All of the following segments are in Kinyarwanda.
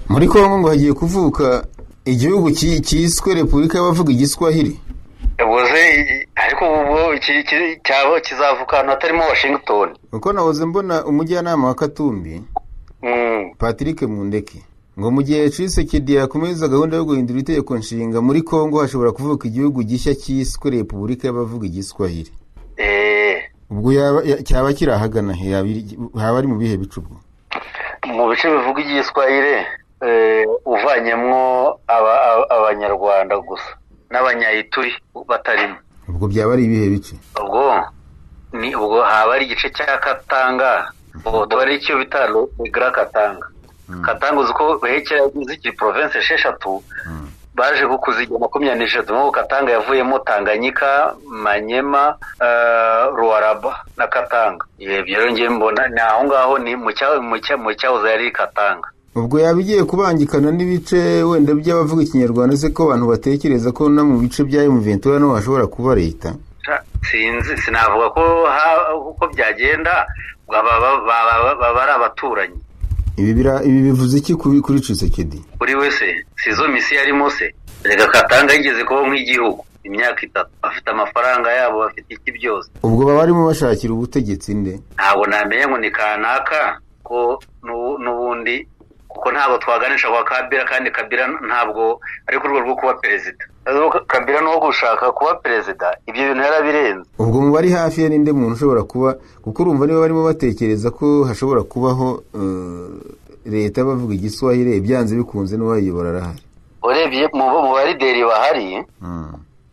Muri Kongo ngo hagiye kuvuka igihugu cyiswe Repubulika y'abavuga Igiswahili. Ubuze ariko ubu cyaba kizavuka ahantu hatarimo Washington. Uko nahoze mbona umujyanama wa Katumbi, Patrick Mundeke, ngo mu gihe Tshisekedi yakomeza gahunda yo guhindura itegeko nshinga, muri Kongo hashobora kuvuka igihugu gishya cyiswe Repubulika y'abavuga Igiswahili. Ubwo cyaba kiri ahagana he? Haba ari mu bihe bice ubwo? Mu bice bivuga Igiswahili, uvanyemwo Abanyarwanda gusa n'Abanyayituri batarimo. Ubwo byaba ari ibihe bice? Ubwo ni ubwo haba ari igice cya Katanga, ubwo ari icyo bita Grand Katanga. Katanga uzi ko kera zikiri province 6, baje kuzigira 23. Nk'uko Katanga yavuyemo Tanganyika, Manyema, Lualaba na Katanga. Ibyo rero njye mbona ni aho ngaho, ni mu cyahoze yari Katanga. Ubwo yaba igiye kubangikana n'ibice wenda by'abavuga Ikinyarwanda se, ko abantu batekereza ko no mu bice bya M23 naho hashobora kuba leta? Sinzi, sinavuga ko uko byagenda, baba ari abaturanyi. Ibi bivuze iki kuri Tshisekedi? Kuri we se si izo misiyo arimo se? Reka, Katanga yigeze kubaho nk'igihugu imyaka 3, bafite amafaranga yabo, bafite iki byose. Ubwo baba barimo bashakira ubutegetsi nde? Ntabwo namenya ngo ni kanaka, ko n'ubundi kuko ntabwo twaganisha kwa Kabila, kandi Kabila ntabwo ari ku rwego rwo kuba perezida. Kabila ni uwo gushaka kuba perezida, ibyo bintu yarabirenze. Ubwo mu bari hafi ye ninde muntu ushobora kuba, kuko urumva niba barimo batekereza ko hashobora kubaho leta bavuga Igiswahili, byanze bikunze n'uwayiyobora arahari. Urebye mu barideri bahari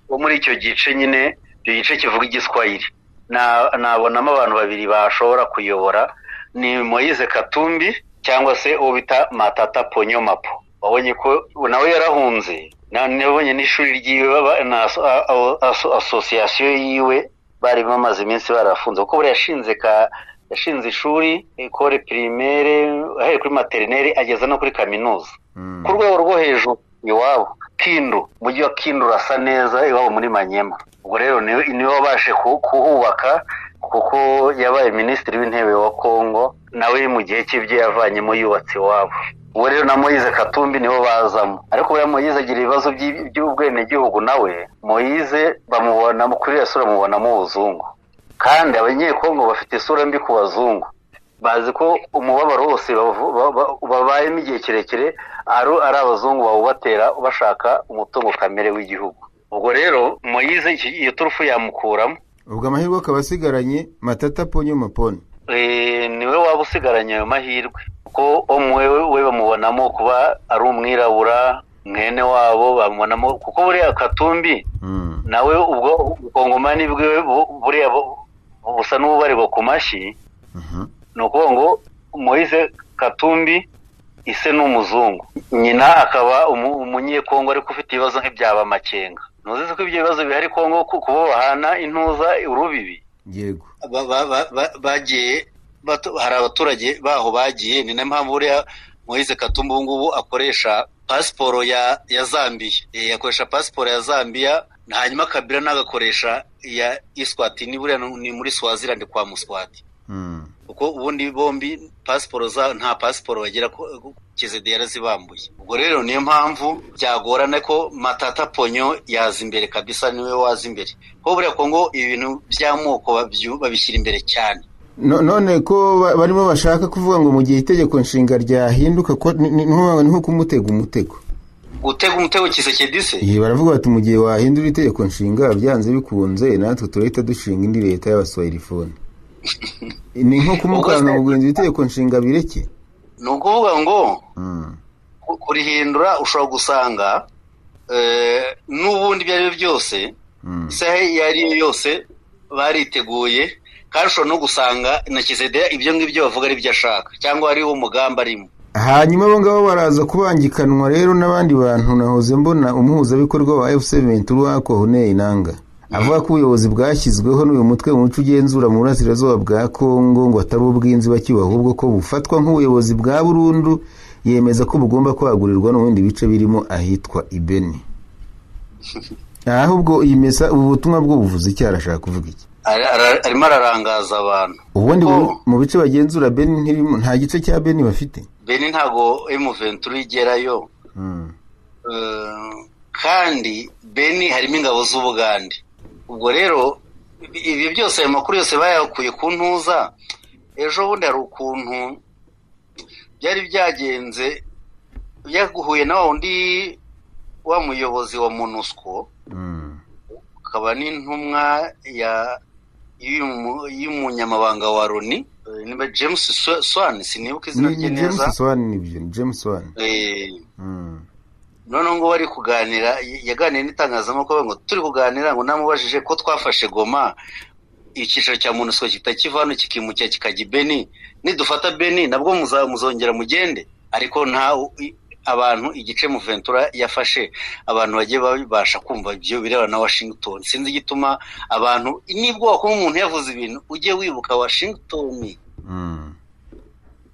bo muri icyo gice nyine, icyo gice kivuga Igiswahili, nabonamo abantu babiri bashobora kuyobora, ni Moise Katumbi cyangwa se uwo bita Matata Ponyo Mapo. Wabonye ko nawe yarahunze, nabonye n'ishuri ryiwe na association yiwe bari bamaze iminsi barafunze, kuko buriya yashinze ishuri, école primaire, ahereye kuri maternelle ageza no kuri kaminuza ku rwego rwo hejuru iwabo Kindu, umujyi wa Kindu urasa neza iwabo muri Manyema. Ubwo rero niwe wabashe kuhubaka, kuko yabaye minisitiri w'intebe wa Kongo, nawe mu gihe cy'ibyo yavanyemo yubatse iwabo. Uwo rero na Moise Katumbi nibo bazamo, ariko buriya Moise agira ibibazo by'ubwenegihugu. Nawe Moise bamubona kuri iyo sura, bamubonamo ubuzungu, kandi Abanyekongo bafite isura mbi ku bazungu. Bazi ko umubabaro wose babayemo igihe kirekire ari abazungu bawubatera bashaka umutungo kamere w'igihugu. Ubwo rero Moise iyo turufu yamukuramo. Ubwo amahirwe akaba asigaranye Matata Ponyo Mapone. Niwe waba usigaranye ayo mahirwe, kuko umwe we bamubonamo kuba ari umwirabura mwene wabo, bamubonamo kuko buriya Katumbi nawe ubwo ubukongomani bwe buriya busa n'ububarirwa ku mashyi. Ni ukuvuga ngo Moise Katumbi ise ni umuzungu, nyina akaba umunyekongo, ariko ufite ibibazo nk'ibyaba Makenga. Ntuzi ko ibyo bibazo bihari Kongo, kubo bahana intuza urubibi. Yego. Bagiye, hari abaturage baho bagiye. Ni nayo mpamvu buriya Moise Katumbi ubu ngubu akoresha pasiporo ya Zambia, akoresha pasiporo ya Zambia, hanyuma Kabila nagakoresha iya Eswatini, buriya ni muri Swaziland kwa Muswati, kuko ubundi bombi pasiporo za nta pasiporo bagira, Tshisekedi yarazibambuye. Ubwo rero niyo mpamvu byagorana ko Matata Ponyo yaza imbere kabisa, niwe waza imbere, kuko buriya Kongo ibintu by'amoko babishyira imbere cyane. None ko barimo bashaka kuvuga ngo mu gihe itegeko nshinga ryahinduka, ko ni nko kumutega umutego? Gutega umutego Tshisekedi se? Iyi baravuga bati mu gihe wahindura itegeko nshinga, byanze bikunze natwe turahita dushinga indi leta y'Abaswahilifone. Ni nko kumukanga ngo guhindura itegeko nshinga bireke. Ni ukuvuga ngo kurihindura ushobora gusanga n'ubundi ibyo ari byo byose, isaha iyo ari yo yose bariteguye, kandi ushobora no gusanga na Tshisekedi ibyo ngibyo bavuga ari byo ashaka, cyangwa ari wo mugambi arimo. Hanyuma abo ngabo baraza kubangikanwa rero n'abandi bantu. Nahoze mbona umuhuzabikorwa wa AFC M23, Corneille Nanga, avuga ko ubuyobozi bwashyizweho n'uyu mutwe mu muco ugenzura mu burasirazuba bwa Kongo ngo atari ubw'inzibacyuho, ahubwo ko bufatwa nk'ubuyobozi bwa burundu. Yemeza ko bugomba kwagurirwa no mu bindi bice birimo ahitwa Ibeni. Ahubwo iyi mesa, ubu butumwa bwo buvuze icyo? Arashaka kuvuga iki? Arimo ararangaza abantu. Ubundi mu bice bagenzura Beni nta gice cya Beni bafite. Beni ntago M23 igerayo. Kandi Beni harimo ingabo z'Ubugande. Ubwo rero ibi byose, ayo makuru yose bayakuye ku ntuza. Ejo bundi hari ukuntu byari byagenze, byaguhuye na wundi wa muyobozi wa MONUSCO, akaba n'intumwa y'umunyamabanga wa Loni, niba James Swan, sinibuka izina rye neza. James Swan, nibyo, James Swan. Noneho ngo bari kuganira, yaganiriye n'itangazamakuru ngo turi kuganira, ngo namubajije ko twafashe Goma, icyicaro cya MONUSCO kitakiva hano kikimukira kikajya i Beni, nidufata Beni nabwo muzongera mugende. Ariko nta abantu igice M23 yafashe, abantu bagiye babasha kumva ibyo birebana na Washington. Sinzi igituma abantu, nibwo wakumva umuntu yavuze ibintu ujye wibuka Washington.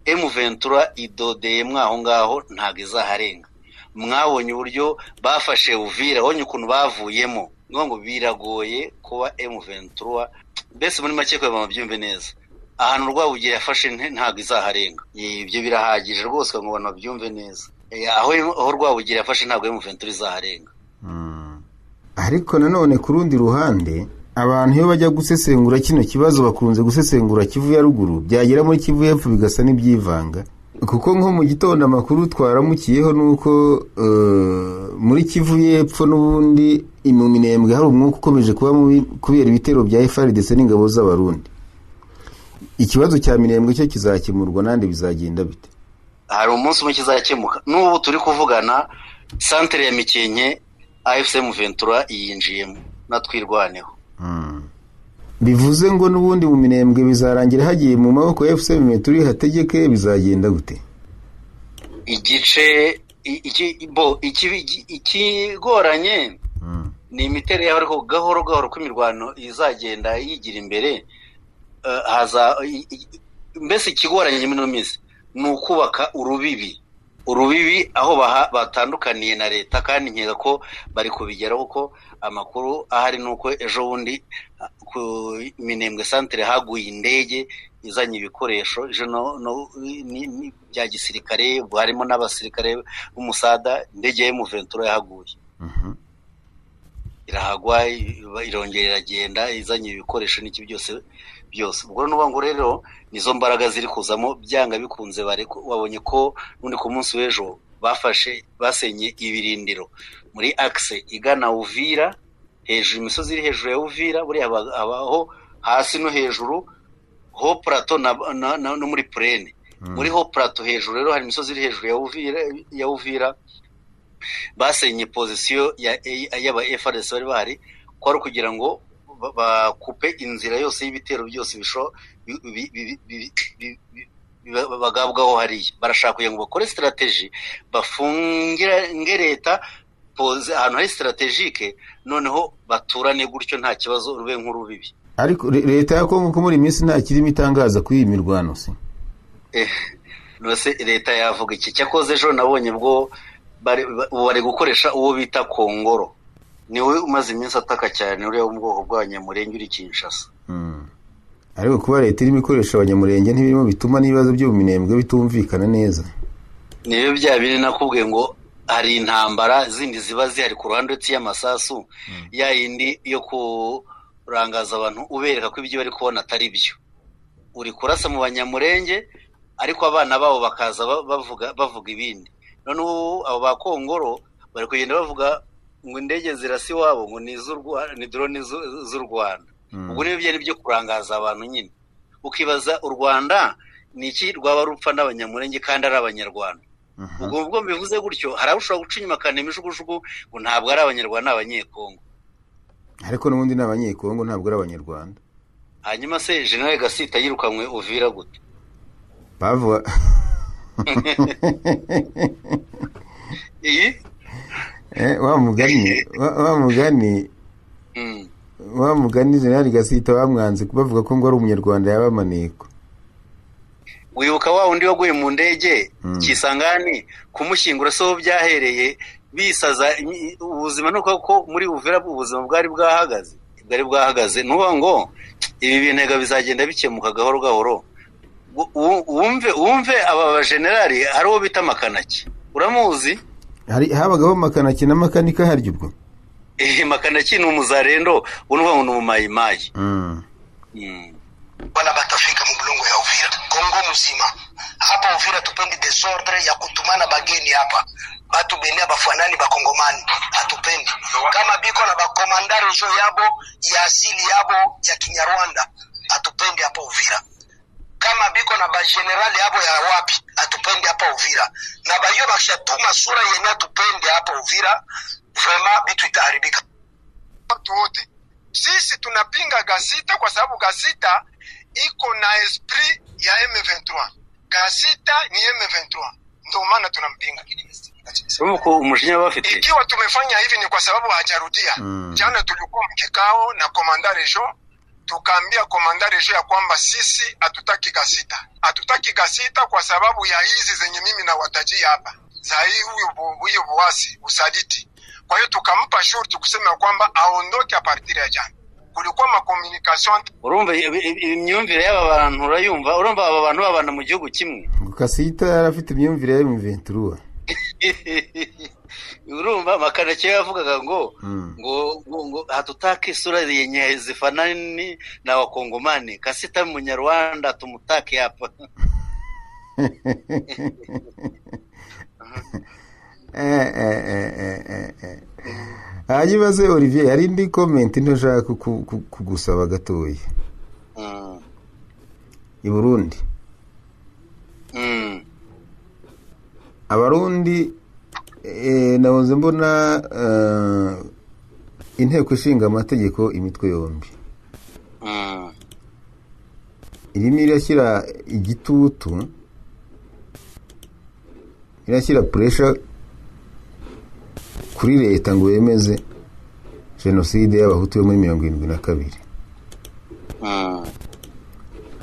M23 idodeye mwaho ngaho, ntabwo izaharenga. Mwabonye uburyo bafashe Uvira, wabonye ukuntu bavuyemo. Ngo biragoye kuba M23, mbese muri make kugira ngo babyumve neza, ahantu Rwabugiri yafashe ntabwo izaharenga. Ibyo birahagije rwose ngo abantu babyumve neza. Aho Rwabugiri yafashe ntabwo M23 izaharenga. Ariko nanone ku rundi ruhande, abantu iyo bajya gusesengura kino kibazo bakunze gusesengura Kivu ya ruguru, byagera muri Kivu y'epfo bigasa n'ibyivanga. Kuko nko mu gitondo amakuru twaramukiyeho nuko muri Kivu y'epfo n'ubundi mu Minembwe hari umwuka ukomeje kuba mubi kubera ibitero bya FARDC n'ingabo z'Abarundi. Ikibazo cya Minembwe cyo kizakemurwa nande, bizagenda bite? Hari umunsi umwe kizakemuka. N'ubu turi kuvugana, santere ya Mikenke AFC M23 yinjiyemo, natwirwaneho. Bivuze ngo n'ubundi mu Minembwe bizarangira hagiye mu maboko ya AFC M23 hategeke, bizagenda gute? Igice ikigoranye ni imiterere yaho, ariko gahoro gahoro ko imirwano izagenda yigira imbere, haza mbese ikigoranye muri ino minsi ni ukubaka urubibi aho batandukaniye na leta, kandi nkeka ko bari kubigeraho, kuko amakuru ahari ni uko ejo bundi ku Minembwe santere haguye indege izanye ibikoresho bya gisirikare, harimo n'abasirikare b'umusada. Indege ya M23 yahaguye, irahagwa, irongera iragenda izanye ibikoresho n'iki byose byose. Ubwo n'ubu ngo rero nizo mbaraga ziri kuzamo byanga bikunze. Wabonye ko n'undi ku munsi w'ejo bafashe, basenye ibirindiro muri axe igana Uvira, hejuru imisozi iri hejuru ya Uvira, buriya abaho hasi no hejuru ho plateau no muri plaine. Muri ho plateau hejuru rero hari imisozi iri hejuru ya Uvira, basenye position y'aba FARDC bari bahari, ko ari kugira ngo bakupe inzira yose y'ibitero byose bagabwaho hariya. Barashaka kugira ngo bakore strategy, bafunge leta ahantu hari strategique, noneho baturane gutyo nta kibazo, rube nk'urubibi. Ariko leta ya Kongo ko muri minsi nta kirimo itangaza kuri iyi mirwano se? Nose leta yavuga iki? Cyakoze ejo nabonye bwo bari gukoresha uwo bita Kongoro, niwe umaze iminsi ataka cyane, uriya wo mu bwoko bw'Abanyamurenge uri Kinshasa. Ariko kuba leta irimo ikoresha Abanyamurenge ntibirimo bituma n'ibibazo byo mu Minembwe bitumvikana neza. Niyo bya biri nakubwiye ngo hari intambara zindi ziba zihari ku ruhande uretse y'amasasu, ya yindi yo kurangaza abantu ubereka ko ibyo bari kubona atari byo. Uri kurasa mu Banyamurenge, ariko abana babo bakaza bavuga ibindi. None ubu abo ba Kongoro bari kugenda bavuga ngo indege zirasa iwabo, ngo ni drone z'u Rwanda. Ubwo niyo byari byo kurangaza abantu nyine. Ukibaza u Rwanda ni iki rwaba rupfa n'Abanyamurenge kandi ari Abanyarwanda? Ubwo mbivuze gutyo, hari abo ushobora guca inyuma akantema imijugujugu ngo ntabwo ari Abanyarwanda, ni Abanyekongo. Ariko n'ubundi ni Abanyekongo, ntabwo ari Abanyarwanda. Hanyuma se General Gasita yirukanwe Uvira gute? Bavuga iyi wa mugani General Gasita bamwanze bavuga ko ngo ari Umunyarwanda yabamaneko. Wibuka wa undi waguye mu ndege Kisangani, kumushyingura so byahereye bisaza ubuzima, nuko ko muri Uvira ubuzima bwari bwahagaze. Nuba ngo ibi bintu bizagenda bikemuka gahoro gahoro. Wumve aba bajenerali, hari uwo bita Makanaki, uramuzi? Hari habagaho Makanaki na Makanika harya ubwo? Makanaki ni umuzarendo, unuvuga ngo ni umumayimayi. Wala batafika mubulongo ya Uvira, Kongo mzima. Hapa Uvira tupendi désordre ya kutumana bageni hapa, batu bene bafanani bakongomani hatupendi. Kama biko na bakomanda région yabo ya asili yabo ya Kinyarwanda, hatupendi hapa Uvira. Kama biko na bagenerali yabo ya wapi, hatupendi hapa Uvira. Na bayo bakishatuma sura yenye hatupendi hapa Uvira, vraiment bitu itaharibika. Watu wote sisi tunapinga Gasita kwa sababu Gasita iko na esprit ya M23. Gasita ni M23, ndio maana tunampinga. Urumva ko umujinya baba bafite. Ikiwa tumefanya hivi ni kwa sababu hajarudia. Jana tulikuwa mkikao na commandant région, tukaambia commandant région ya kwamba sisi hatutaki Gasita, hatutaki Gasita kwa sababu ya hizi zenye mimi nawatajia hapa za hii huyo buasi usaliti. Kwa hiyo tukampa shurti kusema kwamba aondoke à partir ya jana. Kulikuwa macommunication. Urumva imyumvire y'aba bantu, urayumva? Urumva aba bantu babana mu gihugu kimwe? Ngo Kasita yari afite imyumvire ya M23. Urumva Makanaki yavugaga ngo ngo hatutaki sura yenye zifanani na Wakongomani, Kasita Munyarwanda tumutake hapa. Hanyuma se Olivier, hari indi comment ntashaka kugusaba gatoya. I Burundi, Abarundi, nahoze mbona Inteko Ishinga Amategeko imitwe yombi irimo irashyira igitutu, irashyira pressure kuri leta ngo yemeze jenoside y'Abahutu yo muri 72.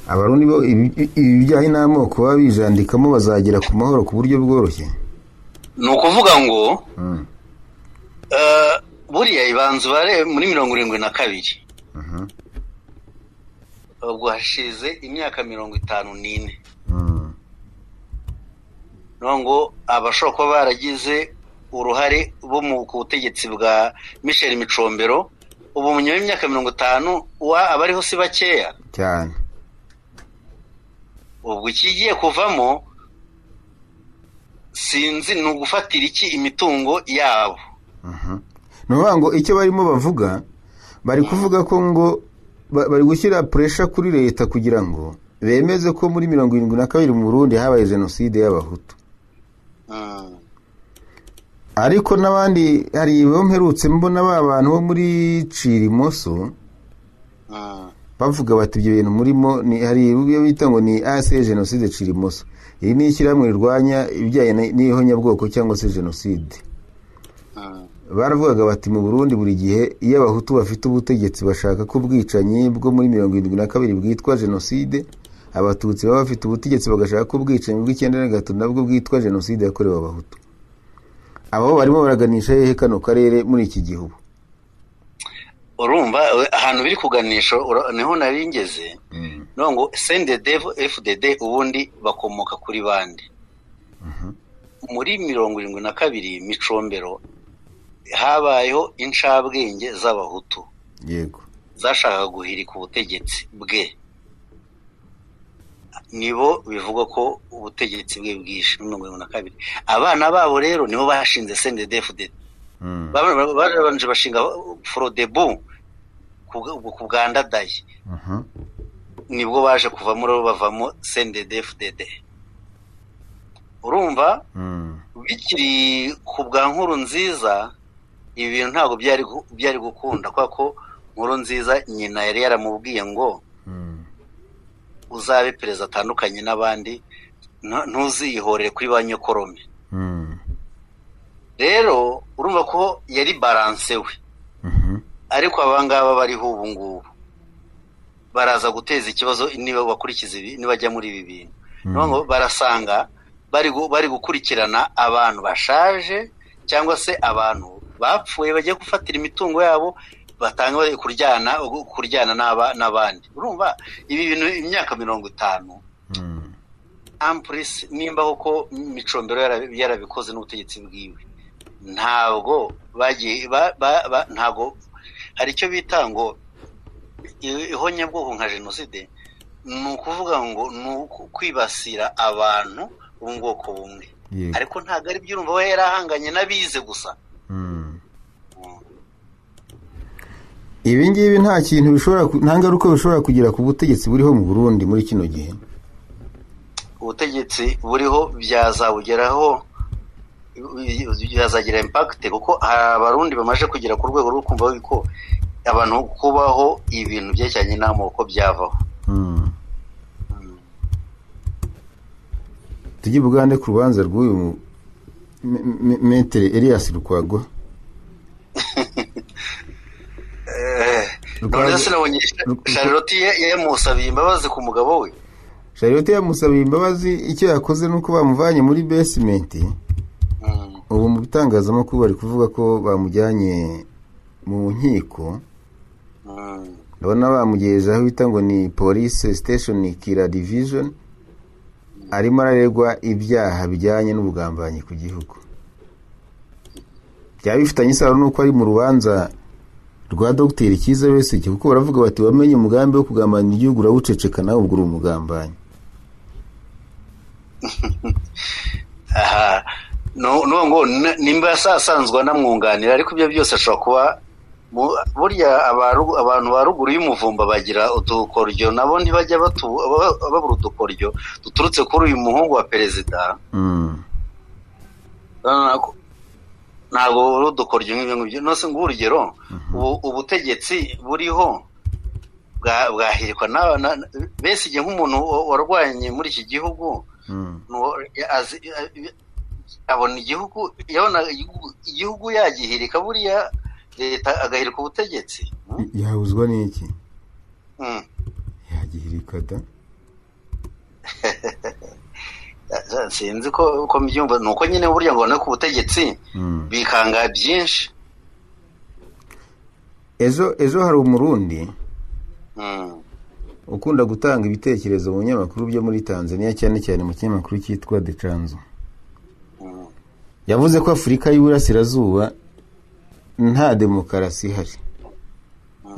Abarundi bo ibi bijyanye n'amoko baba bijandikamo, bazagera ku mahoro ku buryo bworoshye? Ni ukuvuga ngo buriya ibanza bare muri 72, ubwo hashize imyaka 54. Ngo abashobora kuba baragize uruhare bo mu ku butegetsi bwa Michel Micombero, ubu nyuma y'imyaka 50 wa abariho si bakeya. Cyane. Ubwo ikigiye kuvamo sinzi, ni ugufatira iki imitungo yabo. Ni ukuvuga ngo icyo barimo bavuga, bari kuvuga ko ngo bari gushyira pressure kuri leta kugira ngo bemeze ko muri 72 mu Burundi habaye jenoside y'Abahutu. Ariko n'abandi hari bo mperutse mbona, ba bantu bo muri Cirimoso, bavuga bati ibyo bintu murimo ni, hari ibyo bita ngo ni AC Jenoside Cirimoso, iri ni ishyirahamwe rirwanya ibijyanye n'ihonyabwoko cyangwa se jenoside. Baravugaga bati mu Burundi buri gihe iyo Abahutu bafite ubutegetsi bashaka ko ubwicanyi bwo muri 72 bwitwa jenoside, Abatutsi baba bafite ubutegetsi bagashaka ko ubwicanyi bw'93 nabwo bwitwa jenoside yakorewe Abahutu. Abo barimo baraganisha hehe kano karere muri iki gihugu? Urumva ahantu biri kuganisha, niho nari ngeze. No ngo CNDD FDD ubundi bakomoka kuri bande? Muri 72 Micombero habayeho incabwenge z'Abahutu zashakaga guhirika ubutegetsi bwe, nibo bivugwa ko ubutegetsi bwe bwishe muri 72. Abana babo rero nibo bashinze CNDD FDD. Babanje bashinga Frodebu ku bwa Ndadaye, nibwo baje kuvamo rero bavamo CNDD FDD. Urumva bikiri ku bwa Nkuru Nziza, ibi bintu ntabwo byari gukunda, kubera ko Nkuru Nziza nyina yari yaramubwiye ngo uzabe perezida atandukanye n'abandi, ntuzihorere kuri ba nyokorome. Rero urumva ko yari balance we. Ariko abangaba bariho ubu ngubu baraza guteza ikibazo niba bakurikiza ibi, nibajya muri ibi bintu. Niyo ngo barasanga bari gukurikirana abantu bashaje cyangwa se abantu bapfuye bagiye gufatira imitungo yabo, batanga bari kuryana n'abandi. Urumva ibi bintu imyaka 50. Ampurisi, nimba koko Micombero yarabikoze n'ubutegetsi bwiwe, ntabwo bagiye, ntabwo hari icyo bita ngo ihonyabwoko nka jenoside. Ni ukuvuga ngo ni ukwibasira abantu bo mu bwoko bumwe, ariko ntabwo ari byo. Urumva we yarahanganye n'abize gusa. Ibi ngibi nta kintu bishobora, nta ngaruka bishobora kugira ku butegetsi buriho mu Burundi muri kino gihe? Ubutegetsi buriho byazabugeraho, byazagira impact, kuko hari Abarundi bamaze kugera ku rwego rwo kumva ko abantu kubaho ibintu byerekeranye n'amoko byavaho. Tujye Bugande ku rubanza rw'uyu Maître Elias Lukwago. None sinabonye Charlotte yamusabiye imbabazi ku mugabo we. Charlotte yamusabiye imbabazi, icyo yakoze ni uko bamuvanye muri basement. Ubu mu bitangazamakuru bari kuvuga ko bamujyanye mu nkiko. Ndabona bamugejeje aho bita ngo ni police station Kira division, arimo araregwa ibyaha bijyanye n'ubugambanyi ku gihugu. Byaba bifitanye isano n'uko ari mu rubanza rwa Dr Kizza Besigye, kuko baravuga bati wamenye umugambi wo kugambanira igihugu urawuceceka, nawe ubwo uri umugambanyi. Aha no ngo nimba asanzwe anamwunganira, ariko ibyo byose ashobora kuba burya abantu ba ruguru y'umuvumba bagira udukoryo, nabo ntibajya babura udukoryo duturutse kuri uyu muhungu wa perezida. Ntabwo uri udukoryo nk'ibyo ngibyo. Nose ngo urugero ubutegetsi buriho bwahirikwa Besigye nk'umuntu warwanye muri iki gihugu, abona igihugu, yabona igihugu yagihirika, buriya leta agahirika ubutegetsi. Yahuzwa n'iki? Yagihirika da. Sinzi ko mbyumva, ni uko nyine burya ngo no ku butegetsi bikanga byinshi. Ejo hari Umurundi ukunda gutanga ibitekerezo mu binyamakuru byo muri Tanzania, cyane cyane mu kinyamakuru cyitwa The Chanzo. Yavuze ko Afurika y'Iburasirazuba nta demokarasi ihari,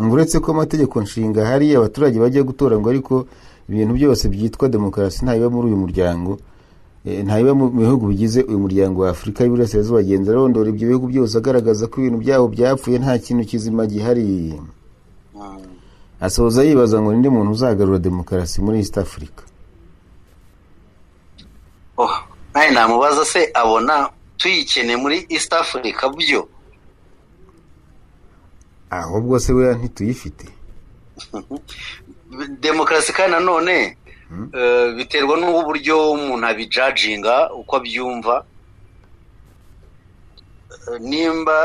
ngo uretse ko amategeko nshinga hari abaturage bajya gutora, ngo ariko ibintu byose byitwa demokarasi ntabiba muri uyu muryango, ntabiba mu bihugu bigize uyu muryango wa Afurika y'Iburasirazuba. Agenda arondora ibyo bihugu byose agaragaza ko ibintu byabo byapfuye, nta kintu kizima gihari. Asoza yibaza ngo ninde muntu uzagarura demokarasi muri East Africa. Nawe namubaza se abona tuyikeneye muri East Africa byo? Ahubwo se buriya ntituyifite demokarasi? Kandi nanone biterwa n'uburyo umuntu abijajinga, uko abyumva. Nimba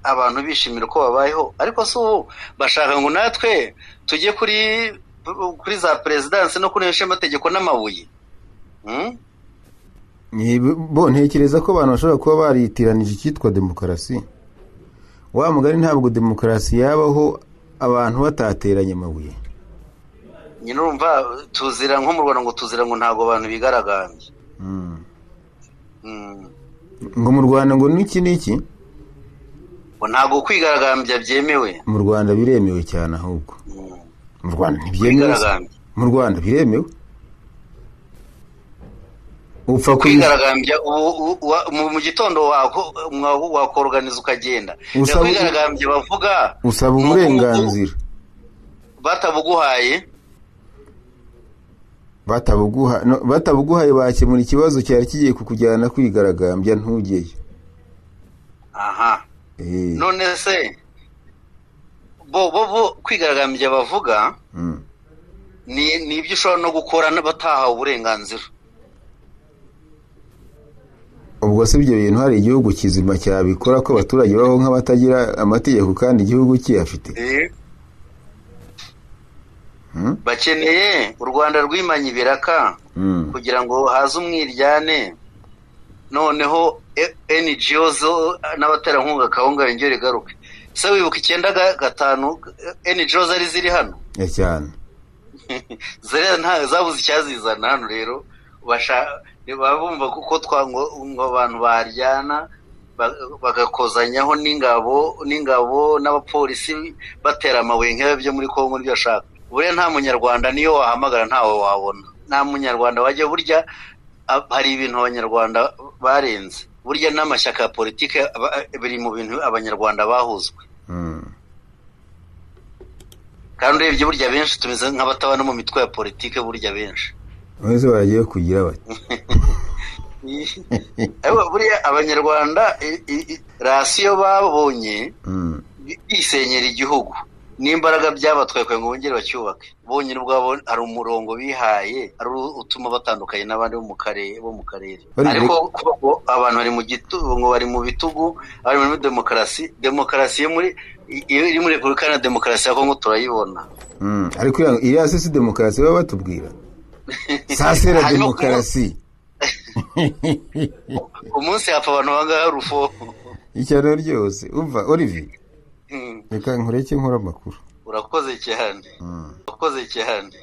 abantu bishimira uko babayeho, ariko si ubu bashaka ngo natwe tujye kuri za perezidansi no kunesha amategeko n'amabuye. Bo ntekereza ko abantu bashobora kuba baritiranije icyitwa demokarasi. Wa mugani, ntabwo demokarasi yabaho abantu batateranye amabuye. Nyine urumva tuzira nko mu Rwanda ngo tuzira ngo ntabwo abantu bigaragambye. Ngo mu Rwanda ngo n'iki n'iki, ngo ntabwo kwigaragambya byemewe. Mu Rwanda biremewe cyane, ahubwo mu Rwanda ntibyemewe. Mu Rwanda biremewe. Upfa kwigaragambya mu gitondo wakoroganiza ukagenda. Kwigaragambya bavuga usaba uburenganzira, batabuguhaye batabuguhaye bakemura ikibazo cyari kigiye kukujyana kwigaragambya ntujyeyo. Aha none se bo kwigaragambya bavuga ni ibyo ushobora no gukora batahawe uburenganzira. Ubwo se ibyo bintu hari igihugu kizima cyabikora ko abaturage baho nk'abatagira amategeko kandi igihugu kiyafite? Bakeneye u Rwanda rwimanye ibiraka kugira ngo haze umwiryane, noneho NGO n'abaterankunga kawunga yongere igaruke. Se wibuka 95 NGO zari ziri hano cyane, zabuze icyazizana hano. Rero Baba bumva kuko ngo abantu baryana bagakozanyaho n'ingabo n'abapolisi batera amabuye nk'ibi byo muri Kongo nibyo bashaka. Buriya nta munyarwanda niyo wahamagara ntawe wabona, nta munyarwanda wajya. Burya hari ibintu abanyarwanda barenze, burya n'amashyaka ya politiki biri mu bintu abanyarwanda bahuzwe. Kandi urebye burya benshi tumeze nk'abataba no mu mitwe ya politiki, burya benshi. Mwese baragiye kugira bati Buriya abanyarwanda rasiyo babonye bisenyera igihugu n'imbaraga byabatwaye kugira ngo bongere bacyubake bonyine ubwabo, hari umurongo bihaye ari utuma batandukanye n'abandi bo mu karere. Ariko abantu bari mu gitugu, ngo bari mu bitugu, bari muri demokarasi iri muri Repubulika na demokarasi ya Kongo turayibona. Ariko iriya si demokarasi baba batubwira, sasera demokarasi. Umunsi hapfa abantu bangahe rufo ishyano ryose. Umva Olivier, reka nkureke nkora amakuru. Urakoze cyane, urakoze cyane.